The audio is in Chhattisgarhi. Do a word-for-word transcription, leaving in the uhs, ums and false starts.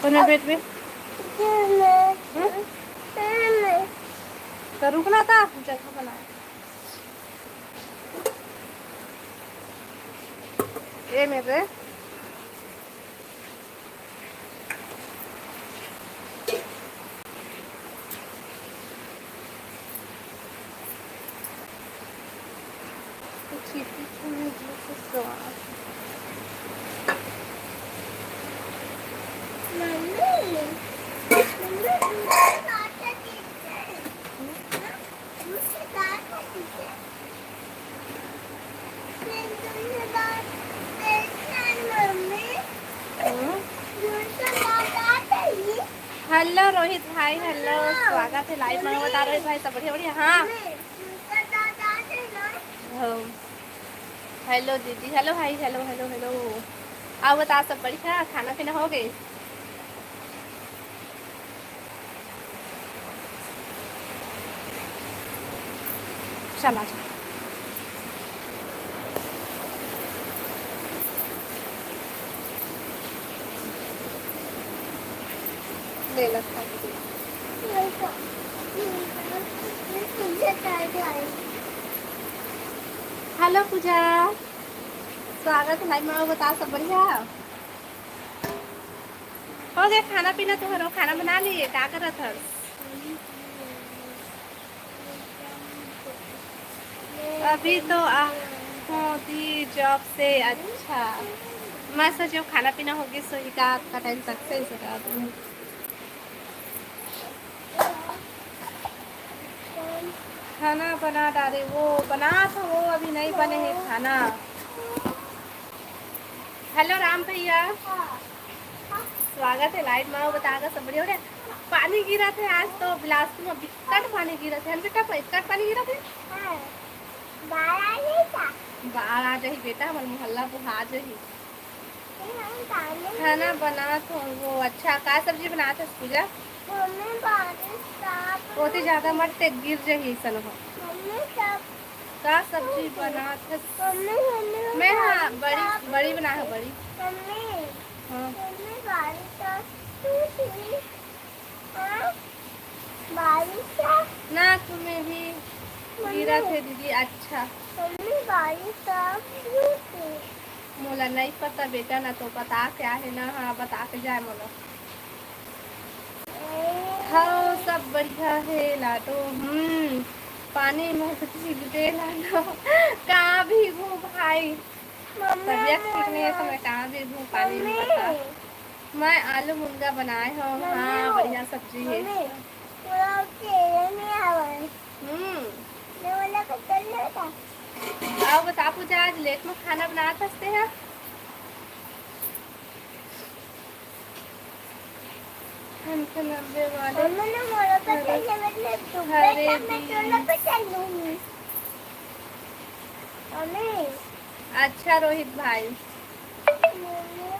कोने बैठ बे? हम्म? तो रुकना था, जगह बना। ए मेरे। हेलो रोहित भाई, हेलो, स्वागत है लाइव में। बता रोहित भाई, सब बढ़िया, बढ़िया? हाँ। हेलो दीदी, हेलो भाई, हेलो, हेलो, हेलो। आओ बता, सब बढ़िया, खाना पीना हो गए? चला जा। ले ला, खा के देख। हेलो पूजा, स्वागत है लाइव में। बता, सब बढ़िया? हो गया खाना पीना तुम्हारो? खाना बना लिए, क्या करत हस? अभी तो आ, हो दी जॉब से। अच्छा, मैं सोचे खाना पीना हो गया, सो ही का आपका टाइम सक्सेस हो गया। खाना बना डारे, वो बना तो वो अभी नहीं बने है खाना। हेलो राम भैया, स्वागत है लाइव में। बता का सब बढ़िया हो रहा है? पानी गिरा थे आज तो बिलासपुर में, बिकट पानी गिरा थे। हम बेटा, बिकट पानी गिरा थे। हाँ। बाढ़ आ गई का? बाढ़ आ जाही बेटा, हमारे मोहल्ला बुहा जाही। खाना बनात हो वो। अच्छा, का सब्जी बनात हस पूजा? मम्मी, बारिश का ओती ज्यादा मत ते, गिर जही सन हो। मम्मी, सब का सब्जी बनात हस? मम्मी, मम्मी, मैं, हाँ, बारिश बड़ी, का बड़ी बना है, बड़ी। मम्मी, हाँ। मम्मी, बारिश का तू थी। हाँ? बारिश का? ना, तुम्हें भी मम्मी। गिरा थे दीदी। अच्छा। मम्मी, बारिश का क्यों थी? मोला नहीं पता बेटा, ना तो बता क्या है ना, हाँ, बता के जाए मोला। हाँ, सब बढ़िया है लाडो। हम्म, पानी में भीगते लाडो। कहाँ भीगू भाई? मम्मी, तबीयत ठीक नहीं है तो मैं कहाँ भीगू पानी में, मम्मी। बता। मैं आलू मुनगा बनाए हूँ। मम्मी, हाँ, वो, बढ़िया सब्जी है। मम्मी, पूरा तेल में आवा है। हम्म। मैं वाला कटल लेता। आओ बता पूजा, आज लेट में खाना बनात हस ते हैं? हमके नब्बे वाले। मम्मी ने मोला पता अरे। है, मतलब, अरे दुबई का मैं दी। तोला पता लूंगी। मम्मी। अच्छा रोहित भाई। मम्मी,